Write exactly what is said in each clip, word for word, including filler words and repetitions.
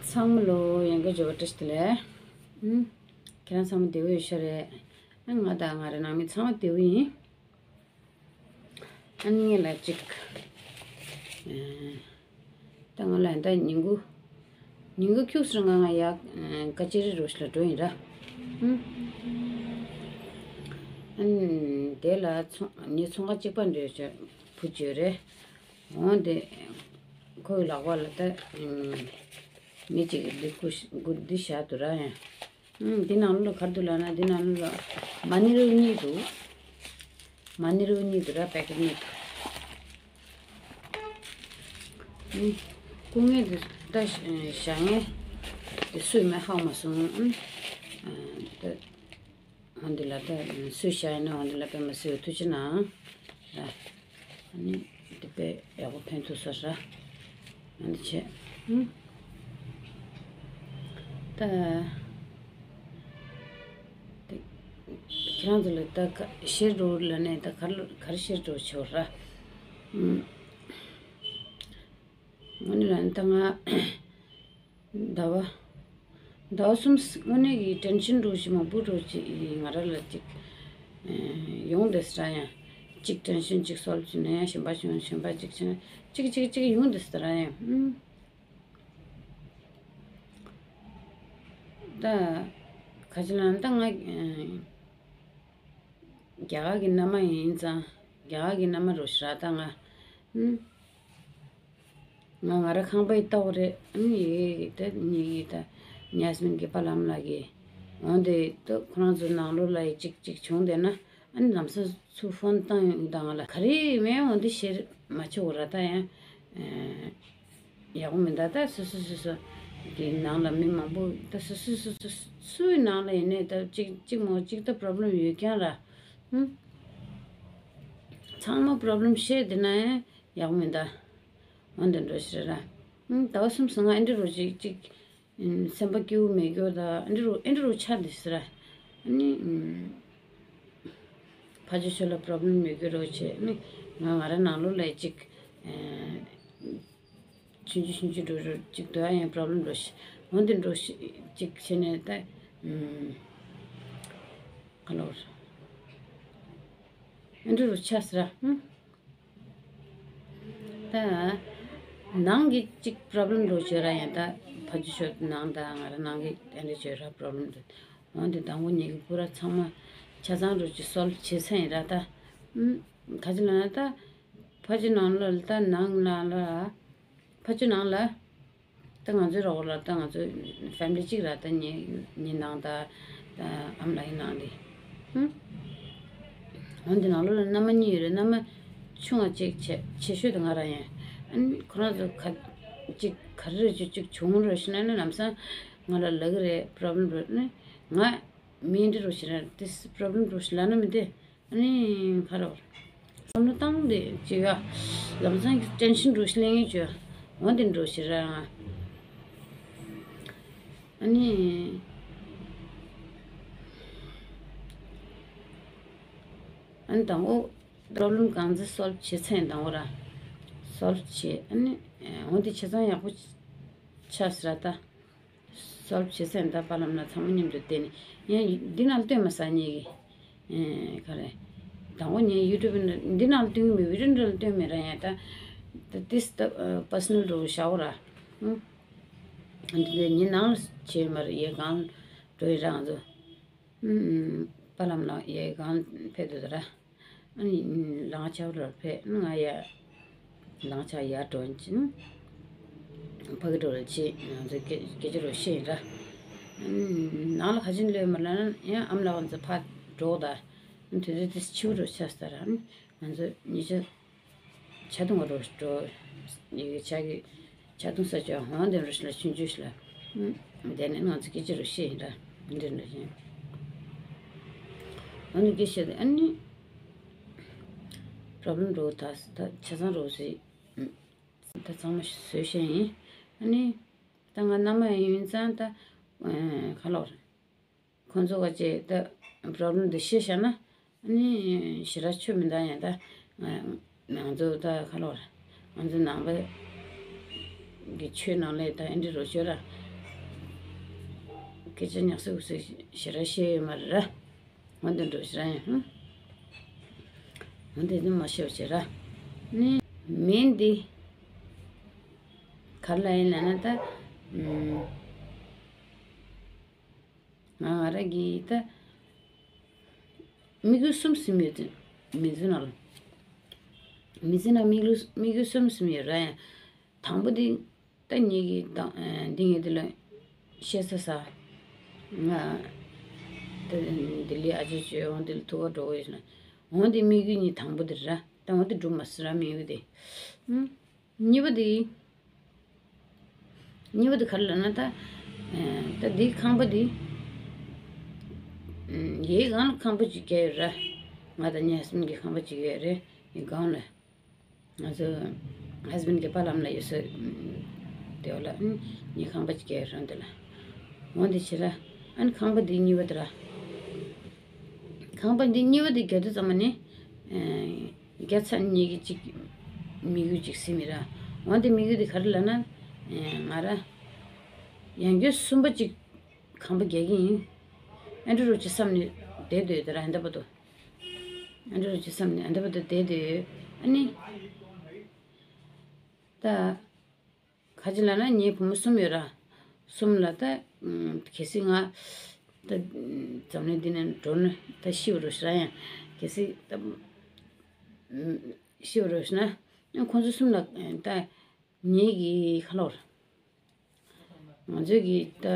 ཚང་མ་ལོ་ཡང་བསྐྱར་འབྱོར་བ་བཀྲ་ཤིས་བདེ་ལེགས། ཨུམ། ཁྱེད་རང་ཚང་མ་བདེ་པོ་ཡོད་ཤག་རེད། ཨ་ང་དང་ང་རང་ནང་མི་ཚང་མ་བདེ་པོ་ཡིན། ཨ་ནི་ལ་ཅིག་ཨ། ད་ང་ལ་ད་ཉིན་གུང་། ཉིན་གུང་ཁྱུག་ཙམ་ང་ང་ཡག་ཨ་ཀ་ཅེ་རི་རུ་ཞིག་ལ་འགྲོ་ཡིན་ར། ཨུམ། ཨ་ནི་དེ་ལ་ཚོང་ངའི་ཚོང་ཁང་གཅིག་པ་འདྲ་ཅིག་བུ་བརྗོད་རེད། འོང་དེ། ཁོའི་ལག་པ་ལ་ད། མི་གཅིག་གིས་འདི་ཁུ་འདི་བཞག་འདུག་ར་ཡང་། འདི་ནང་ལོགས་ལ་ག་རེ་འདུག་ལབ་ན་འདི་ནང་ལོགས་ལ་མ་ཎི་རོལ་གཉིས་འདུག་མ་ཎི་རོལ་གཉིས་འདུག་ར་པེ་ཀེ་ཊི་གཉིས་འདུག་སྐུ་ངལ་འདི་ད་བཞག་ངས་འདི་སུས་མེད་ཧ་མ་སོང་། ད། འོ་འདི་ལ་ད་སུས་བཞག་ཡིན་ན་འོ་འདི་ལ་དཔེ་མ་སྲིད་ཐུགས་རྗེ་གནང་། ཨ་ནི་འདི་དཔེ་ཡག་པོ་ཕན་ཐོགས་སོང་ར། ཨ་ནི་བྱས། ཨུམ། ད། དེ། ཁྱེད་རང་ཚོ་ལ་ད་ག་བཤད་འགྲོ་ལ་ནས་ད་ག་རེ་ག་རེ་བཤད་འགྲོ་ཆོག་ར། ཨུམ། དངོས་གནས་ལ་ད་ང་ཟླ་བ། ཟླ་བ་གསུམ་དངོས་གནས་ཀྱི་ཊེན་ཤན་འདྲ་ཞིག་མང་པོ་འདྲ་ཞིག་ང་རང་ལ་ཅིག་ཡོང་བསྡད་ས་ར་ཡང་། གཅིག་ཊེན་ཤན་གཅིག་སོལབ་བྱས་ནས་ཡང་གཞན་པ་བྱུང་། གཞན་པ་གཅིག་བྱས་ན་གཅིག་གཅིག་གཅིག་ཡོང་བསྡད་ས་ར་ཡང་། ཨུམ། ད་ག་ཅི་ལབ་ན་ད་ང་རྒྱ་གར་གྱི་མནའ་མ་ཡིན་ཙང་རྒྱ་གར་གྱི་མནའ་མ་འདྲ་ཞིག་ར་ད་ང་། ཨུམ། ང་ང་རང་ཁང་པའི་ལྟ་བ་རེད། ཨ་ནི་ཡི་གེ་ད་ཉིད་ཀྱི་ད་ཉ་སི་མིན་གྱི་པ་ལམ་ལགས་ཀྱིས་འོང་དེ་ད་ཁོ་རང་ཚོ་ནང་ལོགས་ལ་ཡི་གཅིག་གཅིག་བྱུང་བསྡད་ན། ཨ་ནི་ལམ་སང་ཚུར་ཕོན་བཏང་ཡོང་དང་ང་ལ་ག་རེ་མེད་འོང་དེ་ཤེར་མ་བྱེད་འོ་ར་ད་ཡང་། ཡག་པོ་མི་འདུག་ད་སོ་སོ་སོ་སོ་གི་ནང་ལ་མི་མང་པོ་ད་སོ་སོ་སོ་སོ་སུའི་ནང་ལ་ཡིན་ནའི་ད་གཅིག་གཅིག་མོ་གཅིག་ད་པོ་རོབ་ལེམ་ཡོད་ཀྱང་ར། ཨུམ། ཚང་མ་པོ་རོབ་ལེམ་ཤེར་བསྡད་ན་ཡང་ཡག་པོ་མི་འདུག་འོ་འདི་འདྲ་ཞིག་རེད་ར། ཨུམ། ཟླ་བ་གསུམ་སོང་ང་ཨེ་འདྲ་རུ་ཅིག་ཅིག་ཨུམ། སེམས་པ་སྐྱིད་པོ་མེད་རྒྱུ་དང་ཨེ་འདྲ་རུ་ཨེ་འདྲ་རུ་ཆགས་བསྡད་ཟེར་ར། ཨ་ནི་ཨུམ། ཕ་ཇོ་ཤོ་ལ་པོ་རོབ་ལེམ་མེད་རྒྱུ་རུ་བྱས། ཨ་ནི་ང་ང་རང་ནང་ལོགས་ལ་ཅིག་ཨེ། ཆུང་ཆུང་ཆུང་ཆུང་འགྲོ་རུ་ཅིག་འདུག་ཨ་ཡང་པོ་རོབ་ལེམ་འགྲོ་ཤི། འོ་འདི་འགྲོ་ཤི་ཅིག་བྱས་ནས་ད་ཨུམ། ག་ལོར་ཨེ་འདྲ་རུ་ཆགས་ཟེར་ར། ཨུམ། ད་ནང་གི་གཅིག་པོ་རོབ་ལེམ་འདྲ་བྱོས་ར་ཡང་ད་ཕ་ཇོ་ཤོ་ནང་ད་ང་རང་ནང་གི་ཨེ་འདྲ་བྱོས་ར་པོ་རོབ་ལེམ་འདུག་འོན་ཏེ་དང་པོ་ཉིད་ཀྱི་པུ་ར་ཚང་མ་ཆ་ཚང་འདྲ་ཅིག་སོལབ་བྱེད་ཚར་ཡིན་ར་ད། ཨུམ། ག་ཅི་ལབ་ན་ད་ཕ་ཇོ་ནང་ལ་ད་ནང་ལ་ལ་ཕ་ཇོ་ནང་ལ། ད་ང་ཚོའི་རོགས་པ་ལ་ད་ང་ཚོའི་ཕེ་མི་ལི་གཅིག་ར་ད་ངའི་ངའི་ནང་ད་ཨ་མ་ལགས་ཀྱི་ནང་དེ། ཧུམ། འོན་ཏེ་ནང་ལོགས་ལ་མནའ་མ་གཉིས་ཡོད་རེད། མནའ་མ་ཆུང་བ་གཅིག་ཆེ་ཆེ་ཤོས་དེ་ང་རང་ཡིན། ཨ་ནི་ཁོ་རང་ཚོ་ག་གཅིག་ག་རེ་རེ་ཅིག་ཅིག་བྱུང་རེད་ཞུ་ན་ནི་ལམ་སང་ང་ལ་ལབ་ཀྱི་རེད། པོ་རོབ་ལེམ་རེད་ནི་ང་མི་འདི་རུ་ཞིག་རེད། དེ་པོ་རོབ་ལེམ་རུ་ཞིག་ལབ་ན་མི་བདེ། ཨ་ནི་ཁ་རོག་བསམ་བློ་བཏང་སྟེ་ཅིག་ཡ། ལམ་སང་གི་ཊེན་ཤན་འདྲ་ཞིག་ལེན་ཡིན་ཅོ། འོ་འདི་འདྲ་ཞིག་ར། ཨ་ནི། ཨ་ནི་དང་པོ་པོ་རོབ་ལེམ་གང་ཚེ་སོལབ་བྱེད་ཚེ་དང་པོ་ར། སོལབ་བྱེད་ཨ་ནི། འོ་འདི་ཆ་ཚང་ཡག་པོ་ཆགས་སི་ར་ད། སོལབ་བྱེད་སེམས་ད་པ་ལམ་ལ་ཚང་མ་མཉམ་དུ་བསྡད་ནས་ཡང་འདི་ནང་ལ་སྟོན་མ་ཟ་ཉེ་གི། ཨེ་ག་རེ། དང་པོ་ངས་ཡུ་ཊུབ་འདི་ནང་ལ་སྟོན་གི་མེད། བི་ཌིའོ་འདི་ལ་སྟོན་མེད་ར་ཡང་ད། ད་ཏིས་ད་པར་སོ་ནལ་རུ་བཞག་ར། ཨུ། འདི་ངའི་ནང་ལ་བྱས་མ་རེད། ཡ་གང་འགྲོ་ཡི་ར་ང་ཚོ། ཨུ། པ་ལམ་ལ་ཡ་གང་ཕེབས་འདུག་ར། ཨ་ནི་ལང་ཆ་རུ་ཕེབས་ང་ཡ། ལང་ཆ་ཡར་འགྲོ་ཅིང་། ཕ་གི་འགྲོ་ར་ཅི་ང་ཚོ་སྐད་སྐད་ཆ་རུ་ཤེས་ར། ཨ་ནི་ནང་ལ་ཁ་ཆེན་ལོས་མ་ལ་ཡང་ཨམ་ལགས་ང་ཚོ་ཕར་འགྲོ་ད། ཨ་ནི་དུས་ཚོད་དེ་ཕྱི་པོ་རུ་ཆགས་ས་ར། ཨ་ནི་ང་ཚོ་ཉི་ཆ་ཆ་དུང་རུ་འགྲོ། ཡི་གེ་ཆ་གི་ཆ་དུང་ས་ཆ་ཧོང་དེ་རུ་ཤི་ལ་ཆུང་ཆུང་ཤི་ལ། ཨ་ནི་དེ་ནས་ང་ཚོ་སྐད་ཆ་རུ་ཤེས་ར། འདི་འདྲ་ཞིག་ཨ་ནི་སྐད་ཆ་དེ་ཨ་ནི། པོ་རོབ་ལེམ་འགྲོ་ད་ད་ཆ་ཚང་རུ་སི། ད་ཚང་མ་བཟོས་བཞག་ཡིན། ཨ་ནི། ད་ང་མནའ་མ་ཡིན་ཙང་ད། ཨེ་ག་ལོར། ཁོང་ཚོ་ག་ཅེ་ད་པོ་རོབ་ལེམ་འདི་ཤེས་བཞག་ན། ཨ་ནི་ཞེ་དྲག་ཆོས་མི་འདང་ཡང་ད། ང་ང་ཚོ་ད་ག་ལོར། ང་ཚོ་ནང་པ་གི་ཆོས་ནང་ལས་ད་ཨེ་འདྲི་རོ་ཤོད་ར། སྐད་ཆ་ཉག་སུ་སུ་ཞེ་ར་བཤད་ཡོད་མ་རེད་ར། འོན་ཏེ་འགྲོ་ཞེ་ར་ཡིན། འོན་ཏེ་འདི་མ་བཤད་ཞེ་ར། ནི་མིན་འདི། ག་ལ་ཡིན་ལ་ན་ད། ང་ང་ར་གི་ད། དམིགས་ཡུལ་གསུམ་ཟིན་ཡོད་དེ། མི་ཚེ་ནང་ལ། མི་ཚེ་ནང་དམིགས་ཡུལ་དམིགས་ཡུལ་གསུམ་ཟིན་ཡོད་ར་ཡང་། དང་པོ་འདི། ད་ངེད་ཀྱི་ད་འདི་ངེད་འདི་ལ་བཤད་ས་ས། ང་ད་འདི་ལི་ཨ་ཅེ་ཅེ་འོང་འདི་ལ་ཐུག་ག་འགྲོ་གི་ཡོད་ན། འོང་འདི་དམིགས་ཡུལ་གཉིས་དང་པོ་འདི་ར། ད་འོང་འདི་འགྲུབ་མ་སོང་ར་དམིགས་ཡུལ་འདི། གཉིས་པ་འདི། གཉིས་པ་འདི་ག་རེ་ལབ་ན་ད། ད་འདི་ཁང་པ་འདི། ཡའི་སྒང་ལ་ཁང་པ་ཅིག་རྒྱག་ཡོད་ར། ང་དང་ངའི་ཧ་སི་བན་གྱི་ཁང་པ་ཅིག་ཡོད་རེད་ཡའི་སྒང་ལ། ང་ཚོ་ཧ་སི་བན་གྱི་པཱ་ལགས་ལ་ཡོད་ས་དེ་བ་ལ་ངའི་ཁང་པ་ཅིག་རྒྱག་ཡོད་ར་འདི་ལ། འོང་འདི་བྱེད་ར། ཨ་ནི་ཁང་པ་འདི་གཉིས་པ་འདི་ར། ཁང་པ་འདི་གཉིས་པ་འདི་རྒྱག་དུས་ཙམ་པ་ནི། རྒྱག་ཚར་ངེད་ཀྱི་གཅིག་དམིགས་ཡུལ་གཅིག་ཟིན་མི་ར། འོན་ཏེ་དམིགས་ཡུལ་འདི་ག་རེ་ལབ་ན། ང་ར། ཡང་སྒོས་གསུམ་པ་གཅིག་ཁང་པ་རྒྱག་གི་ཡིན། ཨེ་འགྲོ་རོགས་ཅིག་བསམ་ནས་བསྡད་སྡོད་དེ་ར་ཧན་ད་པ་དོ། ཨེ་འགྲོ་རོགས་ཅིག་བསམ་ནས་ཧན་ད་པ་དོ་བསྡད་སྡོད། ཨ་ནི། ད། ག་ཅི་ལབ་ན་ངའི་བུ་མོ་གསུམ་ཡོད་ར། གསུམ་ལ་ད། གལ་སྲིད་ང་། ད། འཛམ་གླིང་འདི་ནས་འགྲོ་ན་ད་ཤི་བ་རུ་ཤི་ར་ཡང་། གལ་སྲིད་ད། ཤི་བ་རུ་ཤི་ན། ཁོང་ཚོ་གསུམ་ལ་ད། ངེད་ཀྱི་ཁ་ལོར། ང་ཚོས་ཀྱི་ད།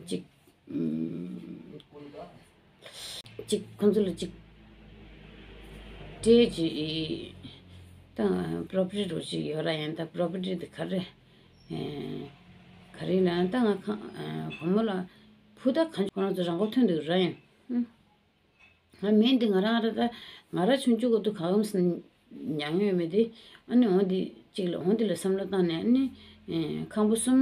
གཅིག་གཅིག་ཁོང་ཚོ་ལ་གཅིག་སྤྲད་ཅིག་ད་པོ་རོ་པར་ཊི་རུ་ཅིག་ཡོད་ར་ཡང་ད་པོ་རོ་པར་ཊི་དེ་ག་རེ། ག་རེ་ལ་ད་ང་ཁ་བུ་མོ་ལ་ཕུ་ད་གང་ཁོ་རང་ཚོ་རང་མགོ་ཐོན་འདུག་ར་ཡང་། ང་མེད་འདི་ང་རང་ར་ད་ང་ར་ཆུང་ཆུང་གོ་དུ་ག་གམ་སི་མྱང་ཡོད་མེད་དེ། ཨ་ནི་འོང་འདི་གཅིག་ལ་འོང་འདི་ལ་བསམ་བློ་བཏང་ནས་ཨ་ནི་ཁང་པ་གསུམ།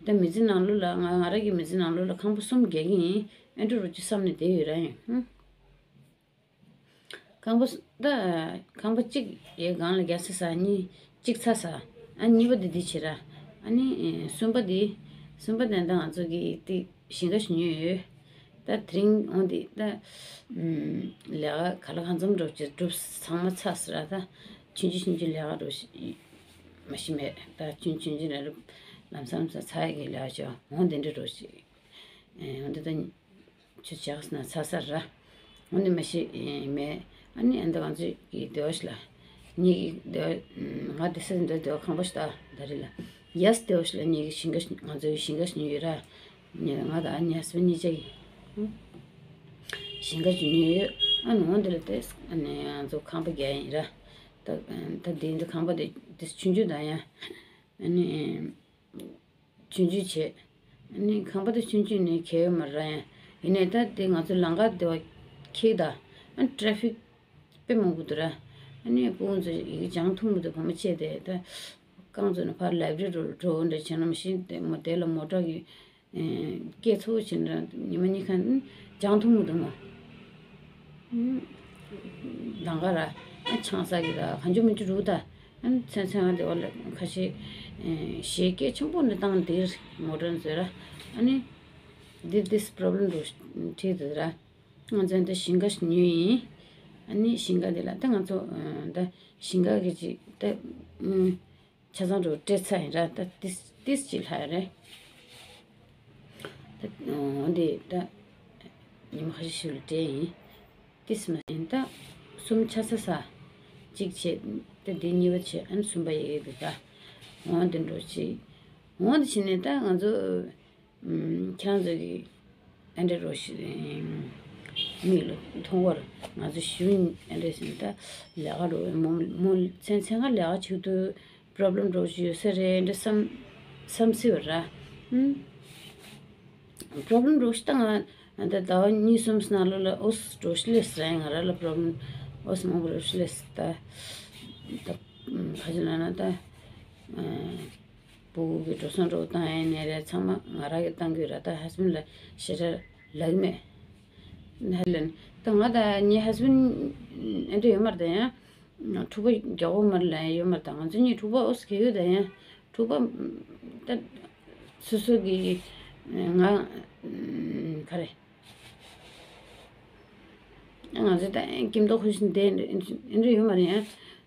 ད་མི་ཚེ་ནང་ལོ་ལ་ང་ང་ར་གི་མི་ཚེ་ནང་ལོ་ལ་ཁང་པ་གསུམ་རྒྱག་གི་ཡིན། ཨེ་འགྲོ་རུ་ཅི་བསམ་ནས་བསྡད་ཡོད་ར་ཡིན། ཁང་པ་ད་ཁང་པ་གཅིག་ཡའི་སྒང་ལ་རྒྱག་ས་ས་གཉིས་གཅིག་ཚ་ས། ཨ་གཉིས་པ་འདི་འདི་བྱེད་ར། ཨ་ནི་གསུམ་པ་འདི་གསུམ་པ་ནས་ད་ང་ཚོ་གི་ཏི་ཞིང་ཁ་ཞིག་ཉོས་ཡོད། ད་དེ་རིང་འོང་འདི་ད་ལས་ཀ་ག་ལ་གང་འཚམ་འགྲོ་ཅེས་གྲུབ་ཚང་མ་ཚ་ཟེར་ར་ད་ཆུང་ཆུང་ཆུང་ཆུང་ལས་ཀ་འགྲོ་ཞིག་མ་ཤི་མེད་ད་ཆུང་ཆུང་ཆུང་ལས་ལམ་སང་ལམ་སང་ཚ་ཡི་གི་ལས་ཀ་བྱོས་འོང་འདི་འདྲ་འགྲོ་ཞིག་འོང་འདི་ད། ཆུ་ཆགས་ན་ཚ་ཚ་ར། འོ་ནི་མ་ཤི་མེད། ཨ་ནི་ཨ་འདི་ང་ཚོ་གི་སྡེ་བ་ཞིག་ལ། ངེད་ཀྱི་སྡེ་བ། ང་སྡེ་སྲིད་འདི་སྡེ་བ་ཁང་པ་ཞིག་ད་ད་རེད་ལ། ཡས་སྡེ་བ་ཞིག་ལ་ངེད་ཀྱི་ཞིང་ཁ་ཞིག་ང་ཚོའི་ཞིང་ཁ་ཞིག་ཉོས་ཡོད་ར། ངེད་ང་དང་ཨ་ནི་ཡས་པ་གཉིས་ཆ་གི་ཞིང་ཁ་ཞིག་ཉོས་ཡོད། ཨ་ནི་འོ་འདི་ལ་དེ་ཨ་ནི་ང་ཚོ་ཁང་པ་རྒྱག་ཡིན་ར། ད་ད་འདི་འདི་ཁང་པ་དེ་དེ་ཆུང་ཆུང་དང་ཡང་ཨ་ནི། ཆུང་ཆུང་བྱས། ཨ་ནི་ཁང་པ་དེ་ཆུང་ཆུང་ནས་གས་ཡོད་མ་རེད་ཡང་། ཡིན་ནའི་ད་དེ་ང་ཚོ་ལམ་ཁ་དེ་བ་འཁེལ་ད། ཨ་ནི་ཊ་རེ་ཕིག་དཔེ་མང་པོ་འདུག་ར། ཨ་ནི་སྤུ་གུ་ཚོ་ཡི་གེ་སྦྱང་ཐུབ་མི་འདུག་བུ་མོ་བྱས་ཏེ་ད། རྐང་ཚོ་ནས་ཕར་ལའི་བྲེ་རི་འགྲོ་འགྲོ་འདྲ་བྱས་ན་མ་གཞི་དེ་མོ་དེ་ལ་མོ་ཊ་གི་སྐད་ཚ་པོ་བྱས་ན་ཉི་མ་གཉིས་ཁ་སྦྱང་ཐུབ་མི་འདུག་མོ། ལང་ཀ་ར། ཨ་ཆང་ས་གི་ར་གང་བྱུང་མི་བྱུང་རུ་ད། ཨ་མཚན་མཚན་ང་དེ་བ་ལ་ཁ་ཤས་ཞེས་སྐད་ཆེན་པོ་འདི་བཏང་འདིར་མོ་ཊ་བཟོས་ར། ཨ་ནི་འདི་this problem རུ་ཁྲིད་དེ་ར། ང་ཚོ་འདི་ཞིང་ཁ་ཞིག་ཉོས་ཡིན། ཨ་ནི་ཞིང་ཁ་འདི་ལ་ད་ང་ཚོ་ད་ཞིང་ཁ་གི་ཅིག་ད། ཆ་ཚང་འགྲོ་སྤྲད་ཚར་ཡིན་ར་ད་ཏིས་ཏིས་ཅིག་ལྷག་ཡོད་རེད། ད་འོ་འདི་ད་ཉི་མ་ཁ་ཤས་ཤིག་ལ་སྤྲད་ཡིན། ཏིས་མ་ཡིན་ད་གསུམ་ཆ་ཚ་ས་གཅིག་བྱས་ད་འདི་གཉིས་པ་བྱས་ཨ་ནི་གསུམ་པ་ཡི་གེ་འདི་ད་འོ་འདི་འགྲོ་ཅིག་འོ་འདི་བྱས་ནས་ད་ང་ཚོ། ཁྱེད་རང་ཚོ་གི་ཨ་འདྲ་རོ་ཞིག་མིག་ལ་མཐོང་བར་ང་ཚོ་ཞུ་ཨ་འདྲ་ཞིག་ད་ལས་ཀ་རོ་མོ་མོ་མཚན་མཚན་ག་ལས་ཀ་བྱེད་དུས་པོ་རོབ་ལེམ་རོ་ཞིག་ཡོད་ས་རེད་འདྲ་བསམ་བསམ་སྲིད་པ་ར། པོ་རོབ་ལེམ་རོ་ཞིག་ད་ང་ད་ཟླ་བ་གཉིས་གསུམ་ནང་ལོགས་ལ་ཨོ་སི་རོ་ཞིག་སླེབས་སྲིད་ར་ཡང་ང་ར་ལ་པོ་རོབ་ལེམ་ཨོ་སི་མང་པོ་རོ་ཞིག་སླེབས་སྲིད་ད། ད་ག་ཅི་ལབ་ན་ད། སྤུ་གུ་གི་འགྲོ་སོང་འགྲོ་བཏང་ཡས་ནས་རེད་ཚང་མ་ང་རང་གིས་བཏང་གི་ཡོད་ར། ད་ཧ་སི་བན་ལ་ཞེ་དྲག་ལབ་ཀྱི་མེད། ཧ་ལན་ད་ང་ད་ངའི་ཧ་སི་བན་ཨེ་འདྲ་ཡོད་མ་རེད། ད་ཡང་ཕྲུ་གུ་རྒྱག་གོ་མ་རེད་ལབ་ཡ་ཡོད་མ་རེད། ད་ང་ཚོ་གཉིས་ཕྲུ་གུ་ཨོ་སི་གི་ཡོད། ད་ཡང་ཕྲུ་གུ་ད་སོ་སོ་གི་ ང་ག་རེ། ང་ཚོ་ད་ཀིམ་ཏོག་ཁུ་ཤིན་དེ་འདྲ་ཡོད་མ་རེད་ཡ།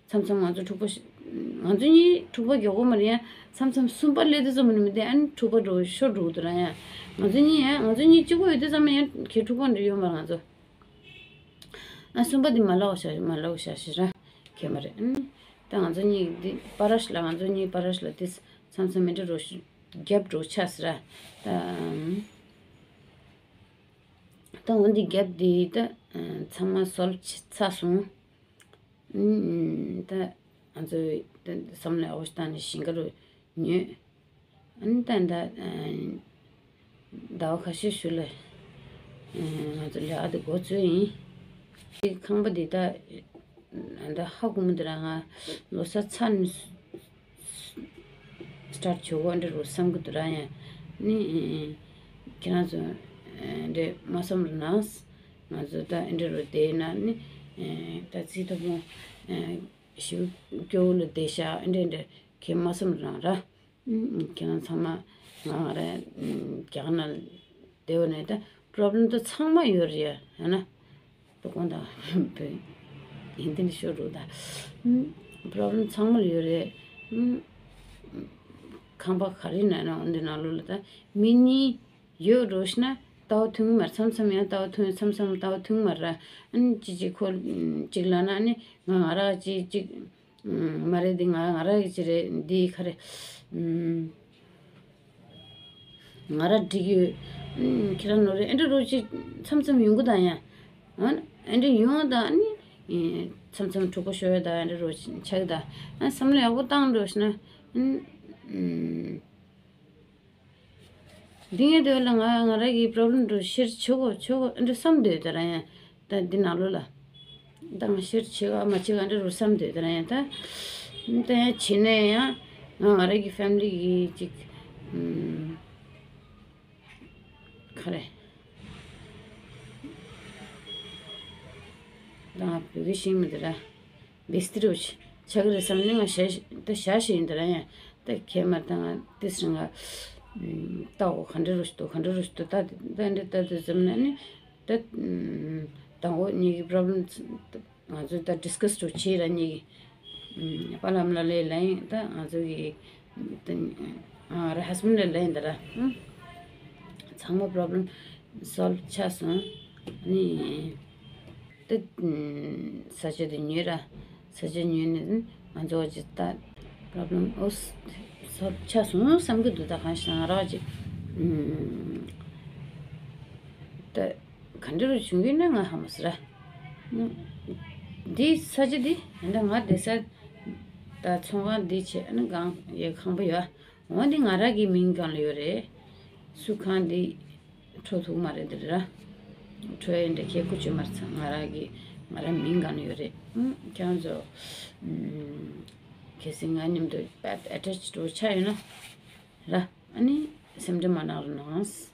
མཚམས་མཚམས་ང་ཚོ་འཁྲུག་པ་ཤ- ང་ཚོ་གཉིས་འཁྲུག་པ་མགྱོགས་པོ་མ་རེད་ཡ། མཚམས་མཚམས་གསུམ་པ་སླེབས་དུས་ཙམ་ནས་མི་དེ་ཨ་ནི་འཁྲུག་པ་འགྲོ་ཤོར་འགྲོ་གི་འདུག་ར་ཡ། ང་ཚོ་གཉིས་ཡ་ང་ཚོ་གཉིས་གཅིག་པོ་ཡོད་དུས་ཙམ་ཡ་གའི་འཁྲུག་པ་འདྲ་ཡོད་མ་རེད་ང་ཚོ། ཨ་གསུམ་པ་དེ་མ་ལབ་བཞག་མ་ལབ་བཞག་ཞེ་ར་གལ་མ་རེད། ཨ་ནི་ད་ང་ཚོ་གཉིས་དེ་པ་ར་ཤི་ལ་ང་ཚོ་གཉིས་པ་ར་ཤི་ལ་དེ་མཚམས་མཚམས་མི་འདྲ་རོ་ཤི་རྒྱབ་འགྲོ་ཆགས་ཟེར་ར། ད་ད་འོན་ཏེ་རྒྱབ་དེ་ད་ཚང་མ་སོལ་ཚར་སོང་། ད་ང་ཚོ་ད་བསམ་བློ་ཡག་པོ་ཞིག་བཏང་ནས་ཞིང་ཁ་རུ་ཉོས། ཨ་ནི་ད་ད་ཟླ་བ་ཁ་ཤས་ཤུལ་ལ་ང་ཚོ་ལས་ཀ་དེ་འགོ་བཙུགས་ཡིན། དེ་ཁང་པ་དེ་ད་ད་ཧ་གོ་མི་འདུག་ར། ང་ལོ་གསར་ཚར་ནས་སི་ཊར་ཊི་བྱེད་དགོས་འདྲ་རུ་བསམ་གི་འདུག་ར། ཡང་ནི་ཁྱེད་རང་ཚོ་འདྲ་མ་བསམ་རུ་ནང་ང་ཚོ་ད་འདྲ་རུ་བསྡད་ན་ནི་ད་རྩིས་ཐོ་ཕོང་ཞིག་སྐྱོ་བོ་ལ་བསྡད་ཤག་འདྲ་འདྲ་ཁྱེད་མ་བསམ་རུ་ནང་ར། ཁྱེད་རང་ཚང་མ་ང་ང་རང་རྒྱ་གར་ནང་བསྡད་པ་ནས་ད་པོ་རོབ་ལེམ་ད་ཚང་མ་ཡོད་རེད་ཡ། ཡང་ན་ད་དགོངས་དག་བོད་ཡིན་དེ་འདྲ་ཤོར་འགྲོ་ད། པོ་རོབ་ལེམ་ཚང་མ་ཡོད་རེད། ཁང་པ་ག་རེ་ན་ན་འོན་ཏེ་ནང་ལོགས་ལ་ད་མི་གཉིས་ཡོད་འགྲོ་ཤི་ན་ལྟ་བ་མཐུན་གི་མ་རེད། མཚམས་མཚམས་ཡང་ལྟ་བ་མཐུན་མཚམས་མཚམས་ལྟ་བ་མཐུན་གི་མ་རེད། ཨ་ནི་ཅི་ཅི་ཁོ་ཅིག་ལབ་ན་ཨ་ནི་ང་ང་རང་ཅི་ཅིག་མ་རེད་འདི་ང་ང་རང་གི་ཅི་རེད་འདི་ག་རེ། ང་རང་འགྲིག་ཡོད། ཁྱེད་རང་ནོར་རེད་ཨེ་འདྲ་རོ་ཅིག་མཚམས་མཚམས་ཡོང་གི་ད་ཡ། ཨེ་འདྲ་ཡོང་ད་ནི་མཚམས་མཚམས་འཁྲུག་པ་ཤོར་ཡ་ད་ཨེ་འདྲ་རོ་ཆགས་གི་ད། བསམ་བློ་ཡག་པོ་བཏང་འགྲོ་ཤི་ན། འདི་ངས་འདོད་ལ་ང་ང་རང་གི་པོ་རོབ་ལེམ་འགྲོ་ཤེར་བྱེད་དགོས་བྱེད་དགོས་འདྲ་བསམ་འདོད་དེ་ར་ཡང་ད་འདི་ནང་ལོགས་ལ་ད་ང་ཤེར་བྱེད་ག་མ་བྱེད་ག་འདྲ་རུ་བསམ་འདོད་དེ་ར་ཡང་ད་ད་ཡང་བྱེད་ནས་ཡང་ང་ང་རང་གི་ཕེ་མི་ལི་གི་ཅིག་ག་རེ་ད་ང་བོད་སྐད་ཤེས་མི་འདུག་ར། བེ་སྟི་རུ་ཆགས་ཀྱི་རེད་བསམ་ནས་ང་ཞ་ད་ཞ་ཞིག་ཡིན་ད་ར་ཡང་ད་ཁྱེད་མ་ད་ང་ཏི་སི་རང་ང་ལྟ་འོ་ག་འདྲ་རུ་ཞིག་འདུག་ག་འདྲ་རུ་ཞིག་འདུག་ད་ད་འདྲ་ད་དུ་བསམ་ན་ནི་ད་དང་འོ་གཉིས་ཀྱི་པོ་རོབ་ལེམ་ང་ཚོ་ད་ཌི་སི་ཀ་སི་རུ་བྱེད་ར་གཉིས་ཀྱི་པ་ལམ་ལ་ལས་ལ་ཡིན་ད་ང་ཚོ་གི་ད་ང་ར་ཧ་སི་བེན་ལ་ལ་ཡིན་ད་ར་ཚང་མ་པོ་རོབ་ལེམ་སོལ་བ་ཆགས་སོང་ནི། ཏེ་ས་ཆ་དེ་ཉོས་ར། ས་ཆ་ཉོས་ནས་ང་ཚོ་ཅི་ད་པོ་རོབ་ལེམ་ཨོ་སོལ་བ་ཆགས་སོང་བསམ་གི་འདུག་ད་གང་ཞིག་ང་རང་ཅིག་ད་ག་འདྲ་རུ་བྱུང་གི་ན་ང་ཧ་མ་སི་ར། འདི་ས་ཆ་འདི་ཡིན་ད་ང་བསྡད་ས་ད་ཚོང་ཁང་འདི་བྱས་ཨ་ནི་གང་ཡོད་ཁང་པ་ཡོད། འོ་འདི་ང་རང་གི་མིང་སྒང་ལ་ཡོད་རེད། སུ་ཁང་འདི་འཕྲོ་ཐུག་མ་རེད་འདི་ར། འཕྲོ་ཡས་འདྲ་ཁྱེད་སྐུ་ཆུ་མར་ཚང་ང་རང་གི་ང་རང་མིང་སྒང་ལ་ཡོད་རེད། ཁྱེད་རང་ཚོ་གལ་སྲིད་ང་མཉམ་དུ་ཨེ་ཊེཆ་འགྲོ་ཆ་ཡོད་ན་ར་ཨ་ནི་སེམས་ཁྲལ་མ་གནང་རོགས་གནང་།